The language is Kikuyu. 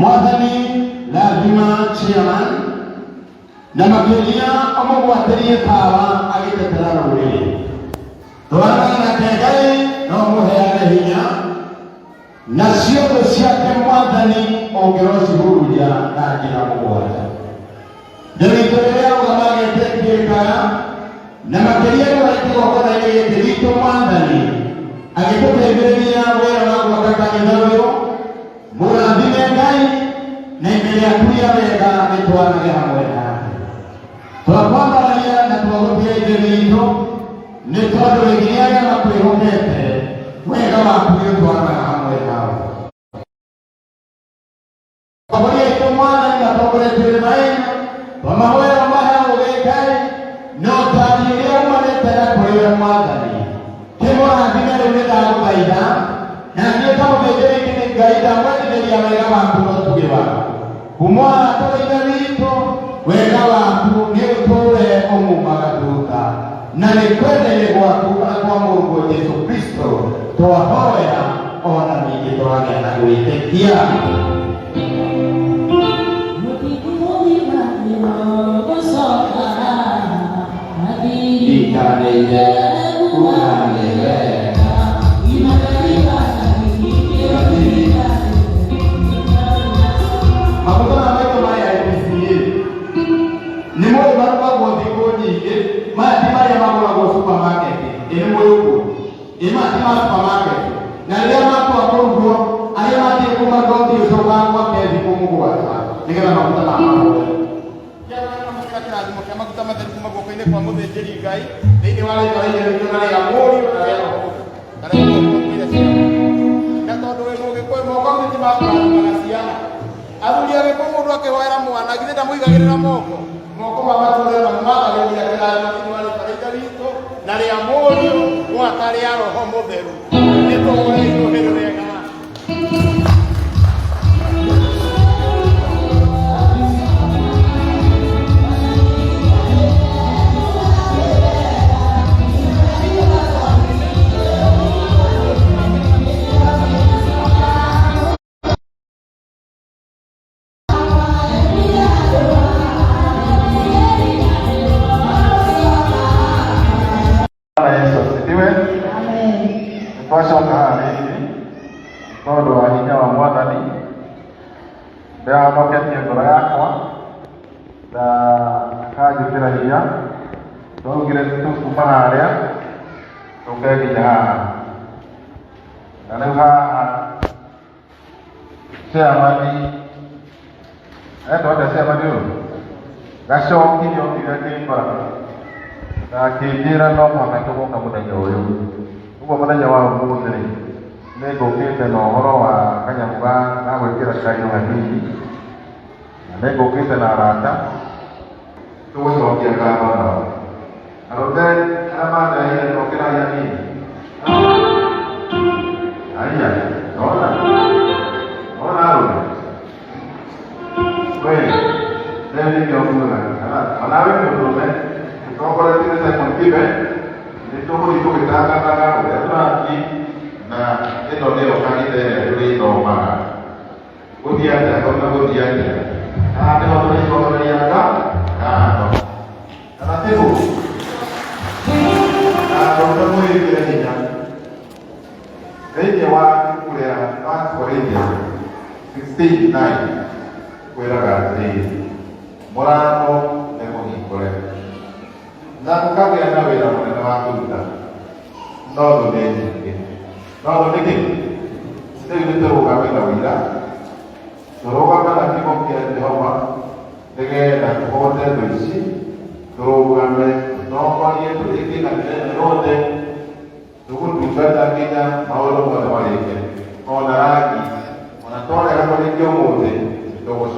Mwathani rathima chairman na makĩria ũmũgwatĩrie tawa agĩtetera rũrĩrĩ. Twarana nake Ngai no mũheane hinya nacio thũ ciake Mwathani ũngĩrocihurunja na njĩra mũgwanja. Ndĩwitũ rĩrĩa arũgama agetĩkĩrĩkaga na makĩria rĩu arĩ kĩgongona-inĩ gĩkĩ gitũ Mwathani agĩtũteithĩrĩria wĩra wa gwaka kanitha ũyũ. Mũrathime Ngai na ime rĩaku rĩa wega rĩtwaranage hamwe nake. Twakwambararia na twagũtĩa Ithe witũ nĩ tondũ wĩgiĩ arĩa makwĩhokete wega waku nĩ ũtwaranaga hamwe nao. Atongoria aitũ Mwathani matongoretio nĩ maĩna twamahoera ũmahe ũũgĩ Ngai na ũtaari ũrĩa umanĩte na kũrĩ we Mwathani. Kĩmũrathime rĩu nĩ ndagũthaitha na niĩ ta mũthĩnjĩri Ngai ndamwendithĩria wega waku na ũtugi waku. Kuma haha tũrĩ Ithe witũ wega waku nĩ ũtũũre ũmumaga thutha na nĩ kwenda-inĩ gwaku na kwa Mũrũguo Jesu Kristo twahoya ona ningĩ twagĩa na gwĩtĩkia. Ndikanĩire kuuga nĩ wega. Maguta maya maitũ ma IPCA nĩ mũĩ marugagwo thikũ nyingĩ, maya ti marĩa magũragwo supermarket, ĩ nĩ mũĩ ũguo? Ĩ maya ti ma supermarket, na rĩrĩa matua kũrugwo arĩa mathiĩ kũmaruga ũthiĩ ũcokaga gwake thikũ mũgwanja nĩgetha maguta maya mahũe. Kĩamũkĩra kĩrathimo kĩa maguta matheru kuma guoko-inĩ kwa mũthĩnjĩri Ngai thĩinĩ wa rĩĩtwa rĩa Ithe witũ na rĩa Mũriũ na rĩa Roho Mũtheru. Na rĩa Roho Mũtheru ciana. Na tondũ wĩ mũgĩkũyũ moko nĩ ti makũrathimaga ciana. Athuri a Gĩkũyũ mũndũ akĩhoera mwana githĩ ndamũigagĩrĩra moko? Moko ma matũũre namo mathagĩrĩria kĩrathimo thĩinĩ wa rĩĩtwa rĩa Ithe witũ na rĩa Mũriũ gwata rĩa Roho Mũtheru. Nĩ tũhũre irũhĩ rwega. Bwana Yesu asifiwe. Twacoka haha rĩngĩ tondũ wa hinya wa Mwathani ndĩrahonoketie ngoro yakwa na akanjĩkĩra hinya. Twaugire tũkuma harĩa tũke nginya haha, na rĩu haha chairman etwo atĩa chairman ũyũ Gacoki nĩokire akĩngora na akĩnjĩra no mũhaka tũgoka mũthenya ũyũ. Ũguo mũthenya wa ũmũthĩ rĩ, nĩ ngũkĩte na ũhoro wa kanyamũ ga gwĩkĩra kairũ hanini, na nĩ ngũkĩte na arata tũgũcokia ngatho nao. Arũme arĩa mandehire nĩmokĩra hanini. Haya, ona ona arũme we rĩu nĩkĩo ngugaga onawe mũndũrũme tũtongoretio nĩ Simon Kibe nĩ tũgũthiĩ tũgĩtangathaga ũrĩa tũrathiĩ na ĩno nĩyo kanitha ĩrĩa tũrĩthomaga gũthiĩ atĩa na gũthiĩ atĩa haha nĩho tũrĩcokeria ngatho kana tiguo na arũme mwĩkĩre hinya thĩinĩ wa ibuku rĩa 1 Corinthians 16:9 kwĩraga atĩrĩrĩ, mũrango nĩ mũhingũre na gũkagĩa na wĩra mũnene wa kũruta, no thũ nĩ nyingĩ. No thũ nĩ kĩ? Rĩu nĩ tũrũgame na ũira, tũrũgame na kiugo kĩa Jehova nĩgetha tũhote thũ ici, tũrũgame tũtongorie tũrĩkie kanitha ĩno yothe. Tũgũtungata nginya maũndũ mothe marĩke, ona rangi, ona twarega kũrĩkia ũmũthĩ, nĩtũgũcoka.